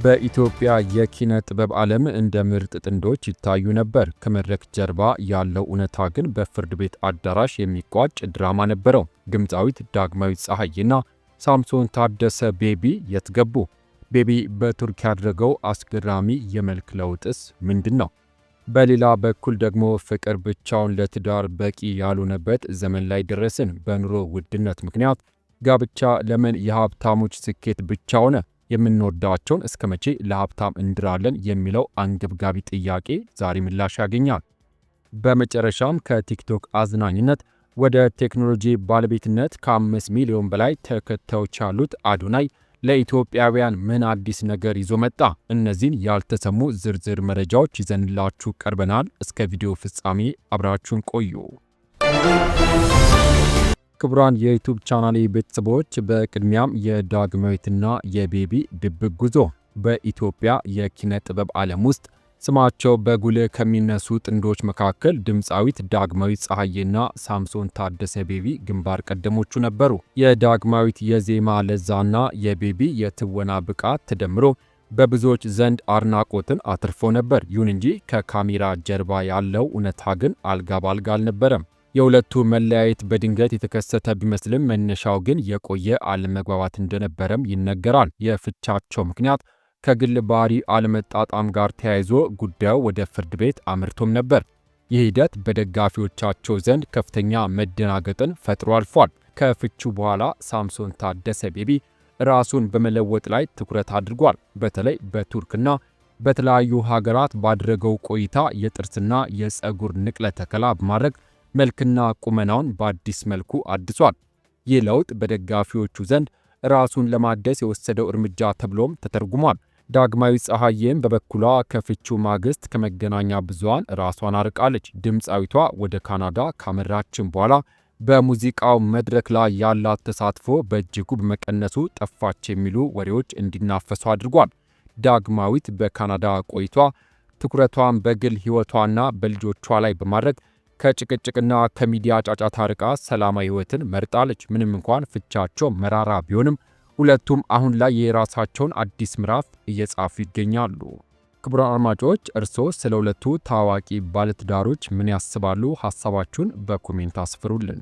በኢትዮጵያ የኪነ ጥበብ ዓለም እንደ ምርጥ ጥንዶች ይታዩ ነበር። ከመድረክ ጀርባ ያለው እውነታ ግን በፍርድ ቤት አዳራሽ የሚቋጭ ድራማ ነበረው። ድምፃዊት ዳግማዊት ፀሐይና ሳምሶን ታደሰ ቤቢ የት ገቡ? ቤቢ በቱርክ ያደረገው አስገራሚ የመልክ ለውጥስ ምንድን ነው? በሌላ በኩል ደግሞ ፍቅር ብቻውን ለትዳር በቂ ያልሆነበት ዘመን ላይ ደረስን። በኑሮ ውድነት ምክንያት ጋብቻ ለምን የሀብታሞች ስኬት ብቻ ሆነ? የምንወዳቸውን እስከ መቼ ለሀብታም እንድራለን የሚለው አንገብጋቢ ጥያቄ ዛሬ ምላሽ ያገኛል። በመጨረሻም ከቲክቶክ አዝናኝነት ወደ ቴክኖሎጂ ባለቤትነት ከ5 ሚሊዮን በላይ ተከታዮች ያሉት አዶናይ ለኢትዮጵያውያን ምን አዲስ ነገር ይዞ መጣ? እነዚህን ያልተሰሙ ዝርዝር መረጃዎች ይዘንላችሁ ቀርበናል። እስከ ቪዲዮ ፍጻሜ አብራችሁን ቆዩ። ክቡራን የ YouTube ቻናሌ ቤተሰቦች፣ በቅድሚያም የዳግማዊትና የቤቢ ድብቅ ጉዞ። በኢትዮጵያ የኪነ ጥበብ ዓለም ውስጥ ስማቸው በጉልህ ከሚነሱ ጥንዶች መካከል ድምፃዊት ዳግማዊት ፀሐዬና ሳምሶን ታደሰ ቤቢ ግንባር ቀደሞቹ ነበሩ። የዳግማዊት የዜማ ለዛና የቤቢ የትወና ብቃት ተደምሮ በብዙዎች ዘንድ አድናቆትን አትርፎ ነበር። ይሁን እንጂ ከካሜራ ጀርባ ያለው እውነታ ግን አልጋ ባልጋ አልነበረም። የሁለቱ መለያየት በድንገት የተከሰተ ቢመስልም መነሻው ግን የቆየ አለመግባባት እንደነበረም ይነገራል። የፍቻቸው ምክንያት ከግል ባህሪ አለመጣጣም ጋር ተያይዞ ጉዳዩ ወደ ፍርድ ቤት አምርቶም ነበር። ይህ ሂደት በደጋፊዎቻቸው ዘንድ ከፍተኛ መደናገጥን ፈጥሮ አልፏል። ከፍቹ በኋላ ሳምሶን ታደሰ ቤቢ ራሱን በመለወጥ ላይ ትኩረት አድርጓል። በተለይ በቱርክና በተለያዩ ሀገራት ባደረገው ቆይታ የጥርስና የፀጉር ንቅለ ተከላ በማድረግ መልክና ቁመናውን በአዲስ መልኩ አድሷል። ይህ ለውጥ በደጋፊዎቹ ዘንድ ራሱን ለማደስ የወሰደው እርምጃ ተብሎም ተተርጉሟል። ዳግማዊ ፀሐዬም በበኩሏ ከፍቺው ማግስት ከመገናኛ ብዙሃን ራሷን አርቃለች። ድምፃዊቷ ወደ ካናዳ ካመራችን በኋላ በሙዚቃው መድረክ ላይ ያላት ተሳትፎ በእጅጉ በመቀነሱ ጠፋች የሚሉ ወሬዎች እንዲናፈሱ አድርጓል። ዳግማዊት በካናዳ ቆይቷ ትኩረቷን በግል ሕይወቷና በልጆቿ ላይ በማድረግ ከጭቅጭቅና ከሚዲያ ጫጫታ ርቃ ሰላማዊ ሕይወትን መርጣለች። ምንም እንኳን ፍቻቸው መራራ ቢሆንም ሁለቱም አሁን ላይ የራሳቸውን አዲስ ምዕራፍ እየጻፉ ይገኛሉ። ክቡራን አድማጮች፣ እርስዎ ስለ ሁለቱ ታዋቂ ባለትዳሮች ምን ያስባሉ? ሀሳባችሁን በ comment አስፍሩልን።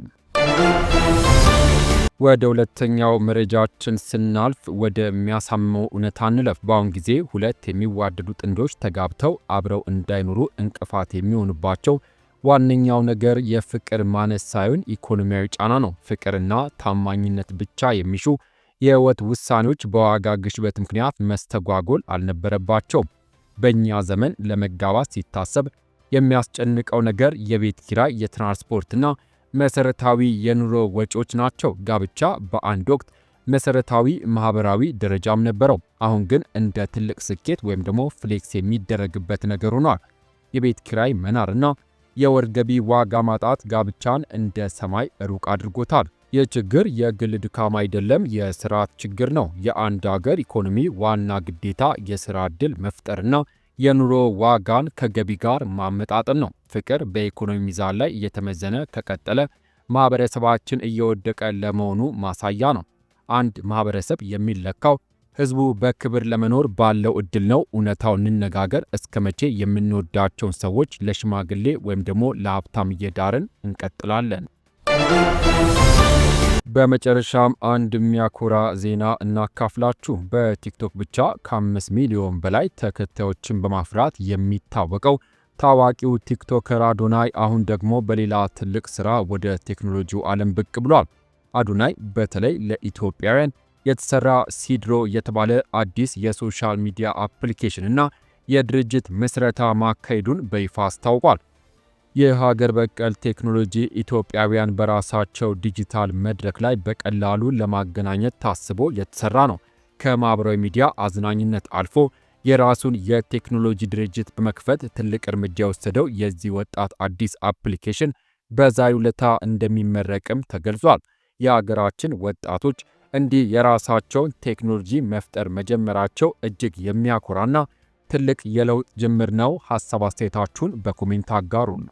ወደ ሁለተኛው መረጃችን ስናልፍ ወደሚያሳምመው እውነታ እንለፍ። በአሁን ጊዜ ሁለት የሚዋደዱ ጥንዶች ተጋብተው አብረው እንዳይኖሩ እንቅፋት የሚሆኑባቸው ዋነኛው ነገር የፍቅር ማነስ ሳይሆን ኢኮኖሚያዊ ጫና ነው። ፍቅርና ታማኝነት ብቻ የሚሹ የህይወት ውሳኔዎች በዋጋ ግሽበት ምክንያት መስተጓጎል አልነበረባቸውም። በእኛ ዘመን ለመጋባት ሲታሰብ የሚያስጨንቀው ነገር የቤት ኪራይ፣ የትራንስፖርትና መሰረታዊ የኑሮ ወጪዎች ናቸው። ጋብቻ በአንድ ወቅት መሰረታዊ ማህበራዊ ደረጃም ነበረው። አሁን ግን እንደ ትልቅ ስኬት ወይም ደግሞ flex የሚደረግበት ነገር ሆኗል። የቤት ኪራይ መናርና የወር ገቢ ዋጋ ማጣት ጋብቻን እንደ ሰማይ ሩቅ አድርጎታል። ይህ ችግር የግል ድካም አይደለም፣ የስርዓት ችግር ነው። የአንድ ሀገር ኢኮኖሚ ዋና ግዴታ የስራ ዕድል መፍጠርና የኑሮ ዋጋን ከገቢ ጋር ማመጣጠን ነው። ፍቅር በኢኮኖሚ ሚዛን ላይ እየተመዘነ ከቀጠለ ማህበረሰባችን እየወደቀ ለመሆኑ ማሳያ ነው። አንድ ማህበረሰብ የሚለካው ህዝቡ በክብር ለመኖር ባለው እድል ነው። እውነታው እንነጋገር፣ እስከ መቼ የምንወዳቸውን ሰዎች ለሽማግሌ ወይም ደግሞ ለሀብታም እየዳርን እንቀጥላለን? በመጨረሻም አንድ የሚያኮራ ዜና እናካፍላችሁ። በቲክቶክ ብቻ ከ5 ሚሊዮን በላይ ተከታዮችን በማፍራት የሚታወቀው ታዋቂው TikToker አዶናይ አሁን ደግሞ በሌላ ትልቅ ስራ ወደ ቴክኖሎጂው ዓለም ብቅ ብሏል። አዶናይ በተለይ ለኢትዮጵያውያን የተሰራ ሲድሮ የተባለ አዲስ የ social media application እና የድርጅት ምስረታ ማካሄዱን በይፋ አስታውቋል። የሀገር በቀል ቴክኖሎጂ ኢትዮጵያውያን በራሳቸው ዲጂታል መድረክ ላይ በቀላሉ ለማገናኘት ታስቦ የተሰራ ነው። ከማህበራዊ ሚዲያ አዝናኝነት አልፎ የራሱን የቴክኖሎጂ ድርጅት በመክፈት ትልቅ እርምጃ የወሰደው የዚህ ወጣት አዲስ application በዛሬው ዕለት እንደሚመረቅም ተገልጿል። የሀገራችን ወጣቶች እንዲህ የራሳቸውን ቴክኖሎጂ መፍጠር መጀመራቸው እጅግ የሚያኮራና ትልቅ የለውጥ ጅምር ነው። ሀሳብ አስተያየታችሁን በ comment አጋሩን።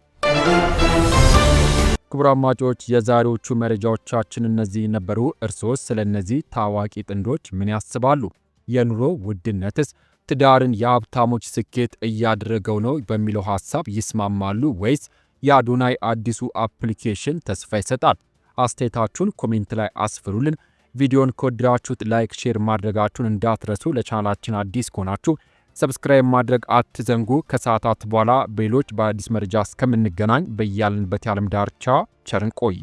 ክቡራን አድማጮች፣ የዛሬዎቹ መረጃዎቻችን እነዚህ ነበሩ። እርስዎስ ስለ እነዚህ ታዋቂ ጥንዶች ምን ያስባሉ? የኑሮ ውድነትስ ትዳርን የሀብታሞች ስኬት እያደረገው ነው በሚለው ሐሳብ ይስማማሉ ወይስ የአዶናይ አዲሱ application ተስፋ ይሰጣል? አስተያየታችሁን comment ላይ አስፍሩልን። ቪዲዮን ከወደዳችሁት like፣ share ማድረጋችሁን እንዳትረሱ። ለቻናላችን አዲስ ከሆናችሁ subscribe ማድረግ አትዘንጉ። ከሰዓታት በኋላ በሌሎች በአዲስ መረጃ እስከምንገናኝ በያለንበት የዓለም ዳርቻ ቸር እንቆይ።